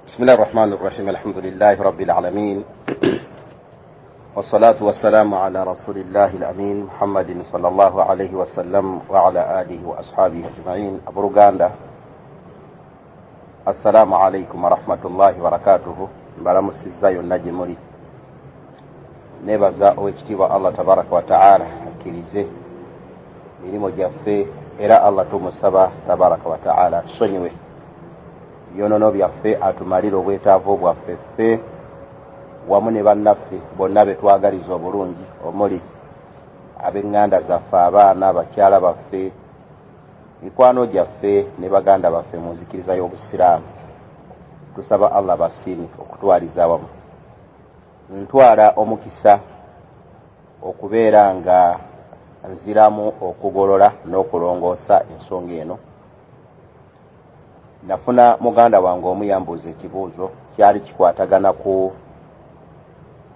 Bismillahi rahmani rahim. Alhamdulillahi rabbil alamin, wassalatu wassalamu ala rasulillahi lamin Muhammadin sallallahu alaihi wasallam wa ala alihi wa ashabihi ajmain. Abooluganda, assalamu alaikum warahmatullahi wabarakatuhu. Mbalamusizza yonna gye muli. Nebaza Owekitiibwa Allah tabaraka wataala akkirize mirimu gyaffe, era Allah tumusaba tabaraka wataala atusonyiwe byonono byaffe, atumalire obwetaavu bwaffe ffe wamu ne bannaffe bonna be twagaliza obulungi, omuli ab'eŋŋanda zaffe, abaana, abakyala baffe, mikwano gyaffe ne baganda baffe mu nzikiriza y'Obusiraamu. Tusaba Allah basiime okutwaliza awamu. Ntwala omukisa okubeera nga nziramu okugolola n'okulongoosa ensonga eno. Nafuna muganda wange omu yambuuza ekibuuzo, kyali kikwatagana ku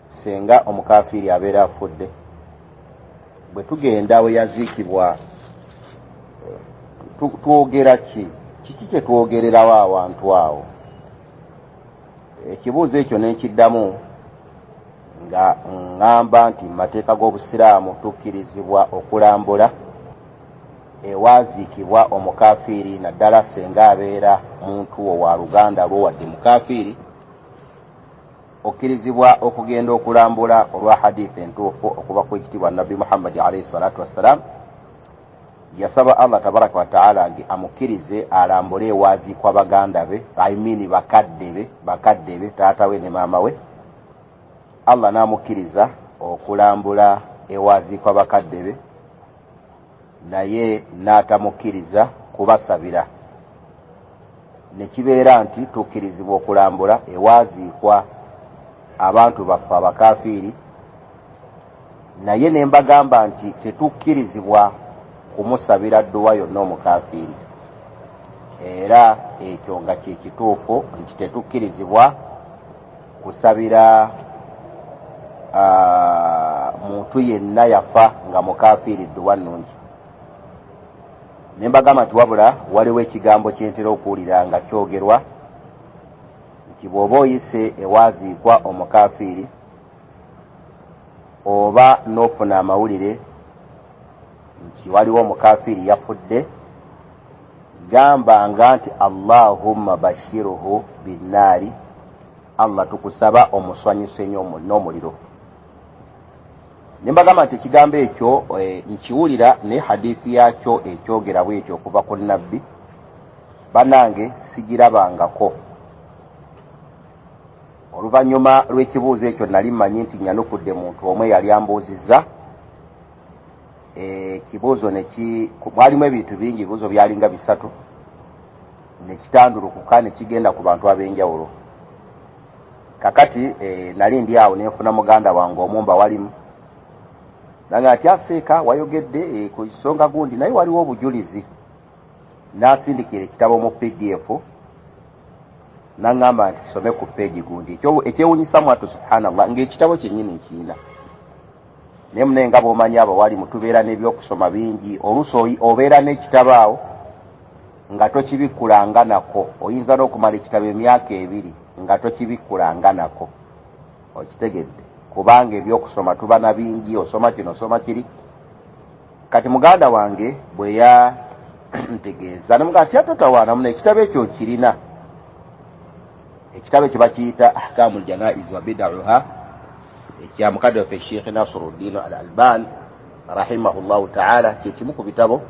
senga omukafiiri abeera afudde, bwe tugenda we yaziikibwa twogera ki? Kiki kye twogererawo awantu awo? Ekibuuzo ekyo nenkiddamu nga ŋŋamba nti mu mateeka g'Obusiraamu tukkirizibwa okulambula ewaziikibwa omukafiiri, naddala senga abeera muntu wo wa luganda lwo wadde mukafiiri. Okkirizibwa okugenda okulambula olwa hadithi entuufu okuva ku ekitiibwa Nabbi Muhammadi alaihi salatu wassalam. Yasaba Allah tabaraka wataala amukkirize alambule ewaziikwa baganda be, I mean bakadde be, bakadde be, taata we ne maama we. Allah n'amukkiriza okulambula ewaziikwa bakadde be, naye n'atamukkiriza kubasabira. Ne kibeera nti tukkirizibwa okulambula ewaziikwa abantu baffe abakafiiri, naye ne mbagamba nti tetukkirizibwa kumusabira dduwa yonna omukafiiri, era ekyo nga kye kituufu nti tetukkirizibwa kusabira muntu yenna yafa nga mukafiiri dduwa nnungi. Ne mbagamba nti wabula waliwo ekigambo kyentera okuwulira nga kyogerwa nti bw'oba oyise ewaziikwa omukafiiri oba n'ofuna amawulire nti waliwo omukafiiri yafudde, gambanga nti "Allahumma bashiruhu binnaari", Allah tukusaba omuswanyuse n'omuliro. Ne mbagamba nti ekigambo ekyo nkiwulira, naye hadithi yakyo ekyogera bwetyo okuva ku Nabbi, bannange, sigirabangako. Oluvannyuma lw'ekibuuzo ekyo nali mmanyi nti nyanukudde muntu omu eyali ambuuzizza ekibuuzo. Mwalimu ebintu bingi, ebibuuzo byalinga bisatu, nekitandulukuka nekigenda ku bantu ab'enjawulo. Kakati nali ndi awo nenfuna muganda wange omumba walimu nange ati aseeka wayogedde ku nsonga gundi, naye waliwo obujulizi. N'asindikira ekitabo mu PDF, naŋŋamba nti some ku peegi gundi. Ekyewunyisa mwatu, subhanallah, ng'ekitabo kyennyini nkiina, naye munaye nga bw'omanyi abawali mutubeera n'ebyokusoma bingi, oluusi obeera n'ekitabo awo nga tokibikkulanga nako. Oyinza n'okumala ekitabo emyaka 2 nga tokibikkulanga nako, okitegedde? Kubanga ebyokusoma tuba na bingi, osoma kino, osoma kiri. Kati muganda wange bwe yantegeeza, nemugaa nti atotawaana muna, ekitabo ekyo nkirina. Ekitabo ekyo bakiyita Ahkamu Ljanaiz wa Bidauha, ekya mukadde waffe Sheikh Nasiruddin Al Alban rahimahullahu taala. Kyekimu ku bitabo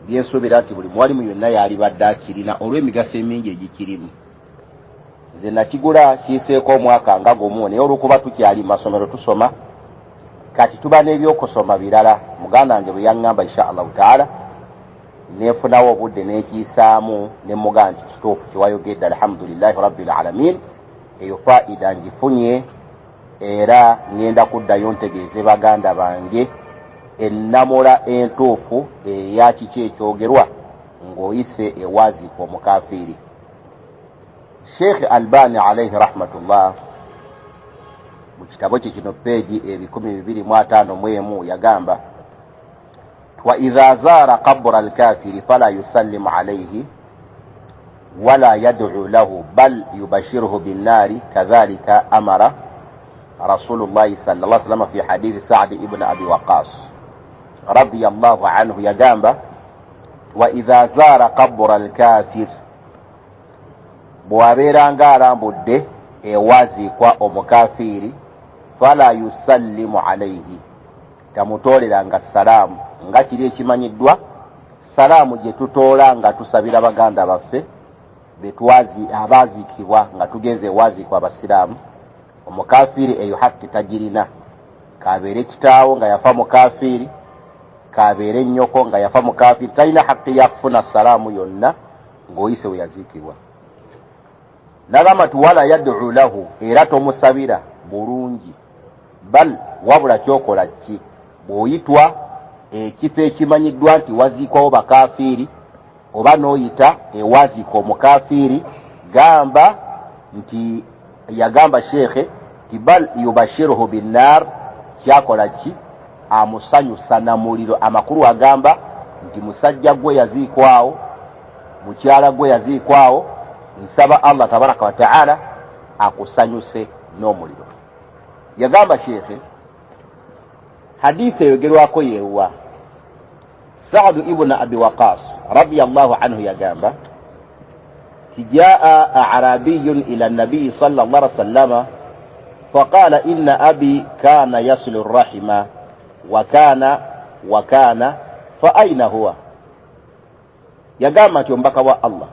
byensuubira nti buli muwalimu yonna yalibadde akirina olw'emigaso emingi egikirimu. Nze nakigula kiyiseeko omwaka nga gumu, naye olwokuba tukyali mu masomero tusoma, kati tuba n'ebyokusoma birala. Muganda wange bwe yaŋŋamba, insha Allahu taala neefunawo obudde nekiyisaamu, ne mugamba nti kituufu kyewayogedde, alhamdulillahi rabbil alamin, eyo faida ngifunye, era ŋŋenda kuddayo ntegeeze baganda bange ennamula entuufu eya kiki ekyogerwa ng'oyise ewaziikwa omukafiiri. Sheikh Albani alaihi rahmatullah mu kitabo kye kino, peegi 251, yagamba wa idha zaara qabura alkafiri fala yusallimu alaihi. Wala yad'u lahu bal yubashiruhu binnaari kadhalika amara rasulullahi salla sallama fi hadithi Sadi ibn Abi Waqas radiyallahu anhu. Yagamba, wa idha zaara qabura alkafir, bw'abeeranga alambudde ewaziikwa omukafiiri, fala yusallimu alaihi, tamutooleranga salaamu, nga kiri ekimanyiddwa salaamu gye tutoola nga tusabira baganda baffe betwazi abaziikibwa nga tugenze ewaziikwa abasiraamu. Omukafiiri eyo hakki tagirina, kabeere kitaawo nga yafa mukafiiri, kabeere nnyoko nga yafa mukafiiri, talina hakki yakufuna salaamu yonna ng'oyise we yaziikibwa. Nagamba nti wala yad'u lahu, era tomusabira bulungi, bal wabula kyokola ki? Bw'oyitwa ekifo ekimanyiddwa nti waziikwawo bakafiiri, oba n'oyita ewaziika omukafiiri, gamba nti, yagamba sheekhe ti bal yubashiruhu binnar, kyakola ki? Amusanyusa na muliro. Amakulu agamba nti musajja gwe yaziikwawo, mukyala gwe yaziikwawo, nsaba Allah tabaraka wataala akusanyuse n'omuliro. Yagamba sheekhe, hadithi eyogerwako yeewa Saadu ibunu Abi Waqas radiallahu anhu. Yagamba ti jaa arabiyun ila nabiyi sala llah alih sallama faqala inna abi kana yasilu rahima wakana wakana fa aina huwa. Yagamba nti omubaka wa Allah,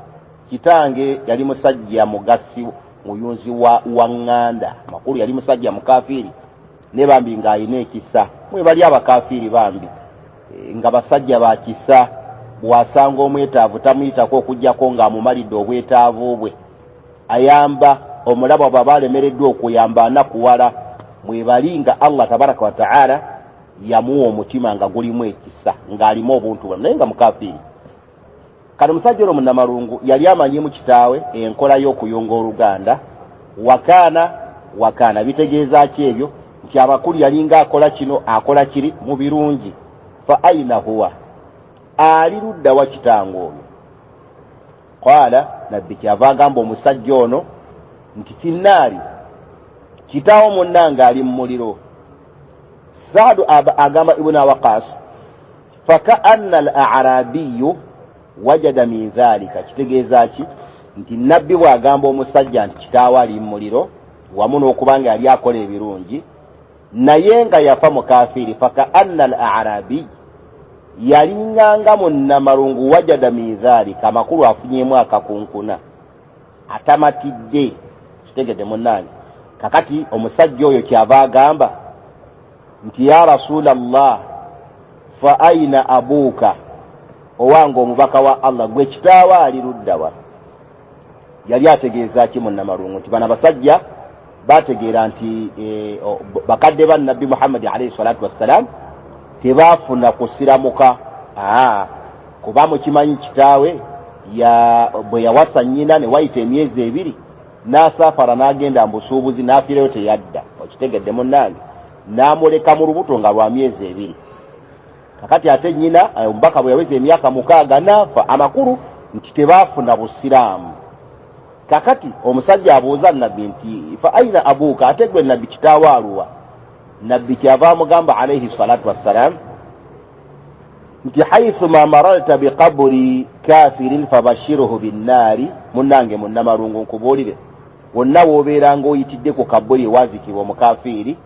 kitange yali musajja mugasi, muyunzi wa waŋŋanda. Makulu yali musajja mukafiiri, ne bambi ng'alina ekisa. Mwebali abakafiiri bambi nga basajja ba kisa, bw'asanga omwetaavu tamuyitako okugjako ng'amumalidde obwetaavu bwe. Ayamba omulaba bw'aba alemereddwa okuyamba anakuwala. Mwebali nga Allah tabaraka wataala yamuwa omutima nga gulimu ekisa, ng'alimu obuntu bulamu, naye nga mukafiiri. Kati omusajja ono munnamalungu yali amanyimu kitaawe enkola y'okuyunga oluganda. Wakaana wakaana bitegeeza ki ebyo? Nti abakulu yalinga akola kino, akola kiri mu birungi. Fa aina huwa, ali ludda wa kitange oyo? Qaala, nabbi kyava agamba omusajja ono nti finnaari, kitaawo munnange ali mu muliro. Saadu agamba Ibuna Waqas, fakaanna al arabiyu wajada min dhalika. Kitegeeza ki? Nti nabbi bw'agamba omusajja nti kitaawo ali mu muliro, wamu n'okuba nga yali akola ebirungi naye nga yafa mukafiiri, fakaanna al arabiy, yalinganga munnamalungu, wajada min dhalika, amakulu afunyemu akakunkuna, atamatidde. Kitegedde munnange? Kakati omusajja oyo kyava agamba nti ya rasula llah, fa aina abuuka, owange omubaka wa Allah, gwe kitaawo ali luddawa? Yali ategeeza ki munnamalungu? Nti bano abasajja bategeera nti bakadde ba nabbi Muhammadi alaihi salatu wassalam tebaafuna kusiramuka, kuba mukimanyi kitaawe bwe yawasa nnyina ne wayita emyezi 2 n'asaafara n'agenda mu busuubuzi n'afiirayo, teyadda. Okitegedde munnange? N'amuleka mu lubuto nga lwa myezi 2. Kakati ate nnyina omubaka bwe yaweza emyaka 6 n'afa. Amakulu nti tebaafuna busiraamu. Kakati omusajja abuuza nabbi nti fa aina abuuka, ate gwe nabbi kitaawo aluwa? Nabbi kyava amugamba alaihi salatu wassalam nti haithuma mararta biqaburi kafirin fabashiruhu binnaari. Munnange munnamalungu, nkubuulire, wonna woobeeranga oyitidde ku kaburi ewazikibwa omukafiiri,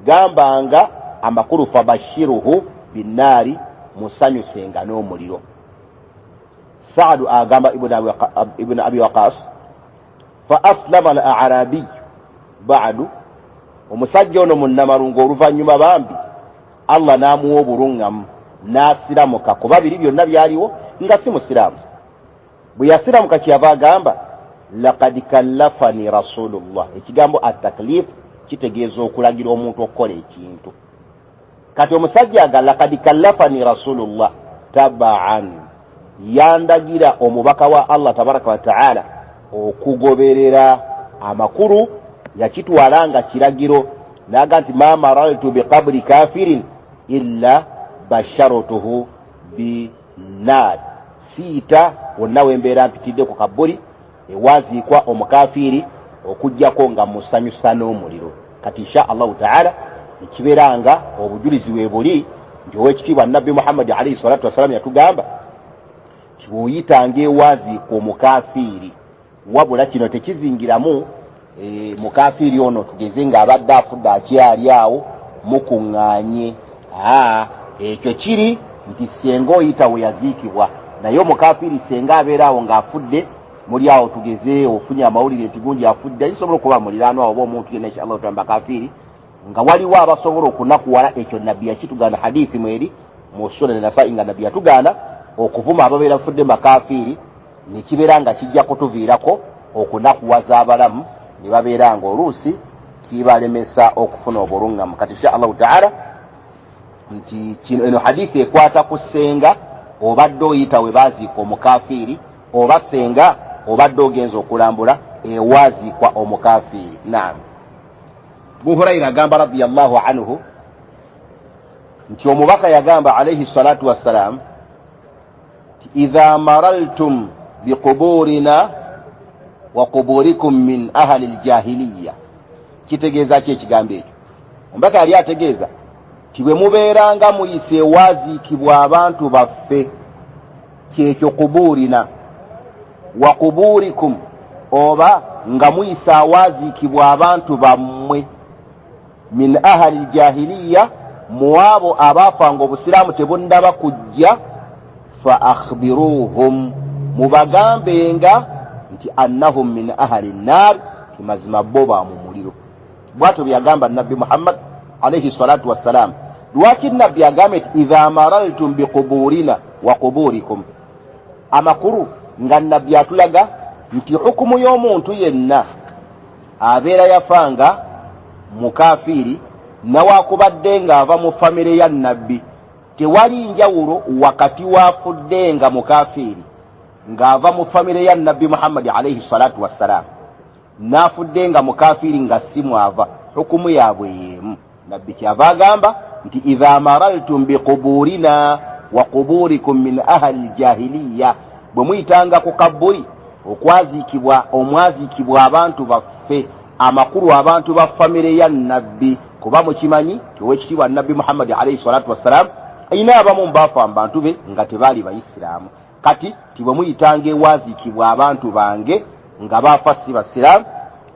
gambanga, amakulu fabashiruhu binnaari, musanyusenga n'omuliro. Saadu agamba Ibuni Abi Waqas, fa aslama al arabiy badu, omusajja ono munnamalungu oluvannyuma bambi Allah n'amuwa obuluŋŋamu n'asiramuka, kuba biri byonna byaliwo nga si musiraamu. Bwe yasiramuka kyeyava agamba lakad kallafani rasulullah. Ekigambo ataklif kitegeeza okulagira omuntu okukola ekintu. Kati omusajja aga lakad kallafani rasulullah tabaan, yandagira omubaka wa Allah tabaraka wataala okugoberera. Amakulu yakitwala nga kiragiro, naga nti ma marartu biqabri kafirin illa basharutuhu binnaar, siita wonna wembeera mpitidde ku kabuli. Ewaziikwa omukafiiri okuggyako nga musanyusa n'omuliro. Kati insha Allahu taala nekibeera nga obujulizi we buli nti Owekitiibwa Nabbi Muhammadi alaihi salatu wassalamu yatugamba nti bw'oyitanga ewaziikwa omukafiiri, wabula kino tekizingiramu mukafiiri ono tugeze ng'abadde afudde akyali awo mukuŋŋaanye. Ekyo kiri nti senga oyita we yaziikibwa, naye omukafiiri senga abeera awo ng'afudde muli awo, tugeze ofunye amawulire nti gundi afudde, ayisobola okuba muliraanwa oba omuntu yenna insha Allahu taala bakafiiri nga waliwo abasobola okunakuwala. Ekyo Nabbi yakitugaana, hadithi mweri mu Sunan Nasai nga Nabbi yatugaana okuvuma ababeera bafudde makafiiri, nekibeera nga kijja kutuviirako okunakuwaza abalamu ne babeera nga oluusi kibalemesa okufuna obuluŋŋamu. Kati insha Allahu taala nti kino eno hadithi ekwata ku ssenga obadde oyita we baziika omukafiiri oba ssenga obadde ogenza okulambula ewaziikwa omukafiiri. Naam, Abu Hurayra agamba radiyallahu anhu nti omubaka yagamba alaihi salatu wassalam nti idha maraltum biquburina wa quburikum min ahali ljahiliya. Kitegeeza ki ekigambo ekyo? Omubaka yali ategeeza nti bwe mubeeranga muyise ewaziikibwa abantu baffe, kyekyo kubuurina wa kuburikum, oba nga muyise awaziikibwa abantu bammwe, min ahali ljahiliya, mu abo abaafanga obusiraamu tebunnaba kujja, fa akhbiruhum, mubagambenga nti annahum min ahali nnaar, ti mazima bo ba mu muliro. Bwatyo bwe yagamba Nabbi Muhammad alaihi salatu wassalam. Lwaki Nabbi agambye nti idha maraltum biquburina wa quburikum? Amakulu nga Nabbi atulaga nti hukumu y'omuntu yenna abeera yafanga mukafiiri nawakubadde ng'ava mu famire ya Nabbi, tewali njawulo wakati wafudde nga mukafiiri ng'ava mu famire ya Nabbi Muhammadi alaihi salatu wassalam n'afudde nga mukafiiri nga si mwava, hukumu yaabwe y'emu. Nabbi kyava agamba nti idha maraltum biquburina wa quburikum min ahali ljahiliya, bwe muyitanga ku kabbuli okwaziikibwa omwaziikibwa abantu baffe, amakulu abantu ba famire ya Nabbi, kuba mukimanyi nti Owekitiibwa Nabbi Muhammadi alaihi salatu wassalam ayina abamu mubaafa mu bantu be nga tebaali bayisiraamu. Kati ti bwe muyitanga ewaziikibwa abantu bange nga baafa si basiraamu,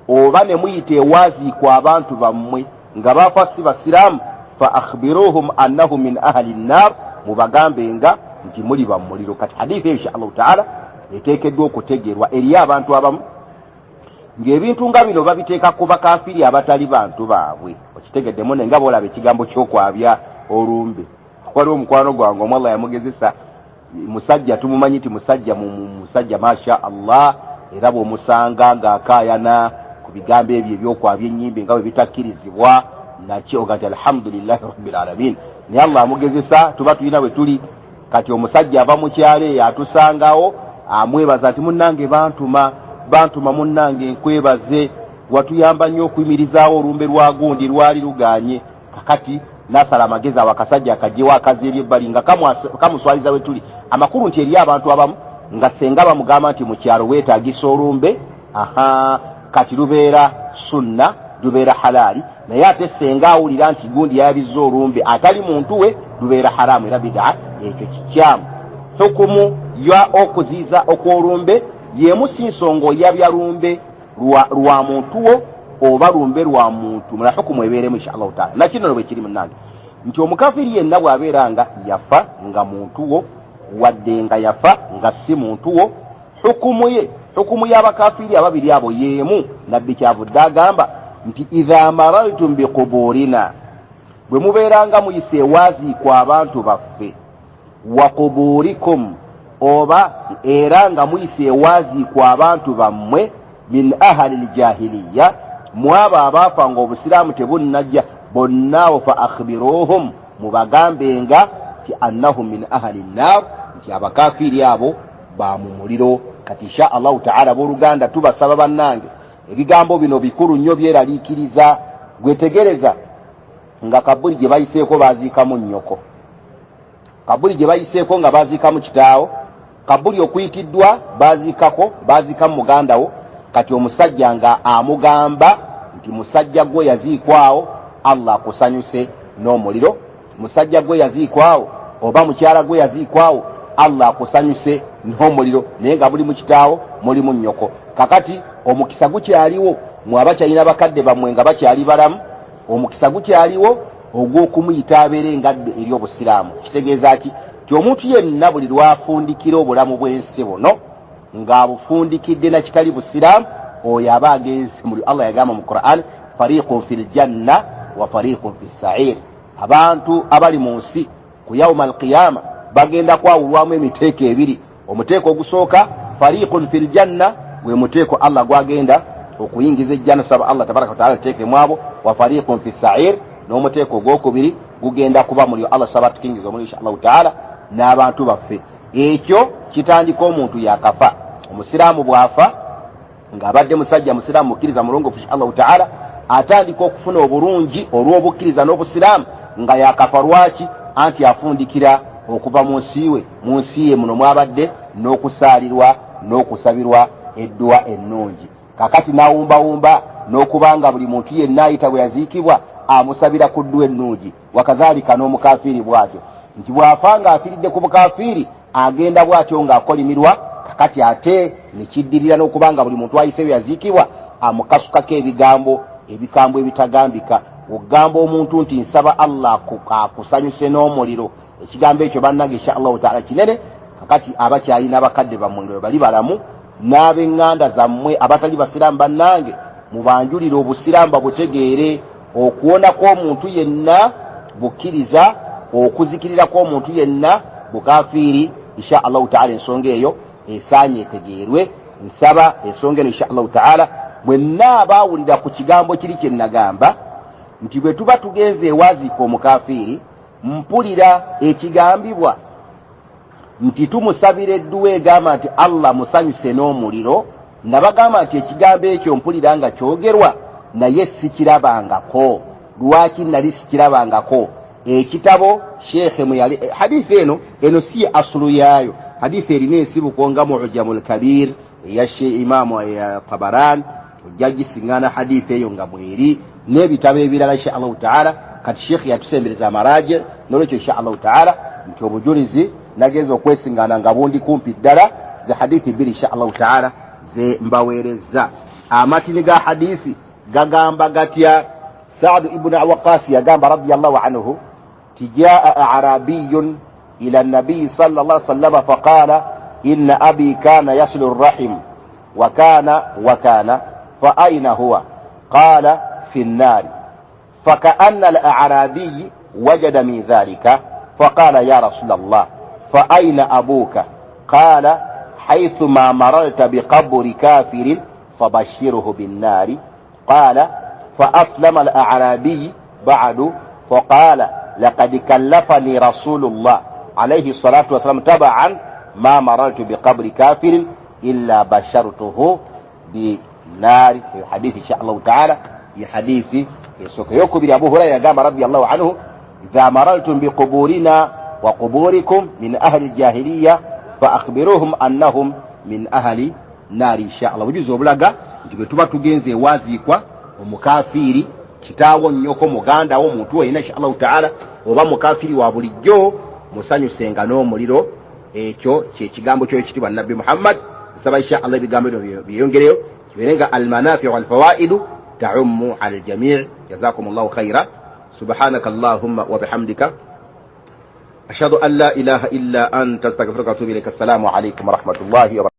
oba ne muyita ewaziikwa abantu bammwe nga baafa si basiraamu, fa akhbiruhum annahu min ahali nnar, mubagambenga nti muli ba muliro. Kati hadithi eyo insha Allahu taala eteekeddwa okutegerwa. Eriyo abantu abamu ng'ebintu nga bino babiteeka ku bakafiri abatali bantu baabwe. Okitegeddemu ne nga boolaba ekigambo ky'okwabya olumbe. Waliwo omukwano gwange omu, Allah yamugezesa, musajja tumumanyi nti musajja musajja masha Allah, era bw'omusanga ng'akaayana ku bigambo ebyo ebyokwabya ennyimbe nga bwe bitakkirizibwa naki, oga nti alhamdulillahi rabbil alamin. Naye Allah amugezesa, tuba tulina bwe tuli. Kati omusajja ava mu kyalo eyo atusangawo, amwebaza nti munnange bantuma bantuma, munnange nkwebaze, watuyamba nnyo okuyimirizaawo olumbe lwa gundi lwali luganye. Kakati nasala amagezi awo akasajja akajjewo akazi eri ebbali nga kamuswaliza we tuli. Amakulu nti eri abantu abamu nga senga bamugamba nti mu kyalo weetagisa olumbe, aha, kati lubeera sunna, lubeera halaali, naye ate senga awulira nti gundi yayabizza olumbe atali muntu we, lubeera haramu era bidaa. Ekyo kikyamu. Hukumu ya okuziiza okw'olumbe yemu, si nsonga oyabya lumbe lwa muntu wo oba lumbe lwa muntu mula, hukumu ebeeremu insha Allahu taala. Nakino bwe kiri munnange nti omukafiri yenna bw'abeera nga yafa nga muntu wo, wadde nga yafa nga si muntu wo, hukumu ye, hukumu y'abakafiri ababiri abo y'emu. Nabbi kyavudde agamba nti idha maraltum biquburina, bwe mubeeranga muyise ewaziikwa abantu baffe, wa quburikum, oba era nga muyise ewaziikwa abantu bammwe, min ahali ljahiliya, mwabo abaafa nga obusiraamu tebunnajja, bonna abo fa akhbiruhum, mubagambenga nti annahum min ahali nnar, nti abakafiiri abo ba mu muliro. Kati insha Allahu taala, abooluganda, tubasaba bannange, ebigambo bino bikulu nnyo, byeraliikiriza. Gwetegereza nga kabuli gye bayiseeko baziikamu nnyoko, kabuli gye bayiseeko nga baziikamu kitaawo. Kabuli okuyitiddwa baziikako, baziika muganda wo. Kati omusajja nga amugamba nti musajja gwe yaziikwawo, Allah akusanyuse n'omuliro. Musajja gwe yaziikwawo oba mukyala gwe yaziikwawo, Allah akusanyuse n'omuliro, naye nga buli mu kitaawo mulimu nnyoko. Kakati omukisa gukyaliwo mwe abakyalina bakadde bammwe nga bakyali balamu, omukisa gukyaliwo ogw'okumuyita abeere engadde eri obusiraamu. Kitegeeza ki? Ti omuntu yenna buli lwafundikira obulamu bw'ensi buno ng'abufundikidde na kitali busiraamu, oyo aba agenze muli. Allah yagamba mu Quran, fariqun fi ljanna wa fariqun fi sair. Abantu abali mu nsi ku yauma alqiyama bagenda kwawulwamu emiteeko ebiri. Omuteeko ogusooka, fariqun fi ljanna, gwe muteeko Allah gwagenda okuyingiza ejjana, saba Allah tabaraka wataala tuteekemu abo. Wa fariqun fi sair, n'omuteeko ogwokubiri gugenda kuba mulyo. Allah saba tukingiza omulyo insha Allahu taala n'abantu baffe. Ekyo kitandika omuntu yakafa. Omusiraamu bw'afa ng'abadde musajja musiraamu mukkiriza mulongoofu, insha Allahu taala atandika okufuna obulungi olw'obukkiriza n'obusiraamu nga yakafa. Lwaki? Anti afundikira okuva mu nsi we, mu nsi ye muno mwabadde n'okusaalirwa n'okusabirwa edduwa ennungi. Kakati n'awumbawumba n'okubanga buli muntu yenna ayita bwe yaziikibwa amusabira ku dduwa ennungi. Wakadhalika n'omukafiiri bw'atyo, nti bw'afa ng'afiiridde ku bukafiiri agenda bw'atyo ng'akolimirwa. Kakati ate nekiddirira n'okubanga buli muntu ayise bwe yaziikibwa amukasukako ebigambo ebikambwe ebitagambika. Okugamba omuntu nti nsaba Allah akusanyuse n'omuliro, ekigambo ekyo bannange insha Allahu taala kinene. Kakati abakyalina abakadde bammwe nga bwe bali balamu n'ab'eŋŋanda zammwe abatali basiraamu, bannange mubanjulire obusiraamu babutegeere. Okuwona kw'omuntu yenna bukkiriza, okuzikirira kw'omuntu yenna bukafiiri. Insha Allahu taala ensonga eyo esaanye etegeerwe. Nsaba ensonga eno insha Allahu taala mwenna abaawulira ku kigambo kiri kye nagamba nti bwe tuba tugenze ewaziika omukafiiri, mpulira ekigambibwa nti tumusabira edduwa egamba nti Allah musanyuse n'omuliro. Nabagamba nti ekigambo ekyo mpulira nga kyogerwa naye sikirabangako. Lwaki nali sikirabangako? Ekitabo sheekhe mweyali hadithi eno, eno si ye asulu yaayo. Hadithi erina ensibuko nga Mujamu Lkabir eya Imaamu Tabaran, ojja gisiŋŋaana hadithi eyo nga mweri n'ebitabo ebirala insha Allahu taala. Kati sheekhe yatusembereza amaraje, nolwekyo insha Allahu taala nti obujulizi nagenza okwesiŋŋaana nga bundi kumpi ddala ze hadithi bbiri insha Allahu taala ze mbaweerezza. Amatini ga hadithi gagamba gatya? Saadu Ibunu Waqasi yagamba radiallahu anhu ti jaa arabiyun ila nabiyi sala llah sallama faqala inna abi kana yasilu rrahim wa kana wa kana fa aina huwa? Qala fi nnari. Fakaanna alarabiyi wajada min dhalika faqala ya rasula llah, fa aina abuka? Qala haithuma mararta biqaburi kafirin fabashiruhu binnari. Qala faaslama alarabiyi badu faqala lakad kallafani rasulullah alaihi salatu wassalam tabaan ma marartu biqabri kafirin illa bashartuhu binari. Eyo hadithi insha Allahu taala ye hadithi esooka. Eyokubiri, Abu Hurayra yagamba radiallahu anhu idha marartum biquburina wa quburikum min ahli ljahiliya fa akhbiruhum annahum min ahli naari. Insha Allah bujuzi obulaga nti bwe tuba tugenze ewaziikwa omukafiiri, kitaawo, nnyoko, muganda wo, muntu wenna insha Allahu taala oba mukafiiri wa bulijjo, musanyusenga n'omuliro. Ekyo kyekigambo ky'ekitiibwa Nabbi Muhammad. Nsaba insha Allah ebigambo bino byeyongereyo kibeere nga almanafiu walfawaidu taumu ala ljamii. Jazakum llahu khaira. Subhanaka allahumma wabihamdika, ashhadu an la ilaha illa anta, astaghfiruka watubu ilaika. Assalamu alaikum warahmatullahi.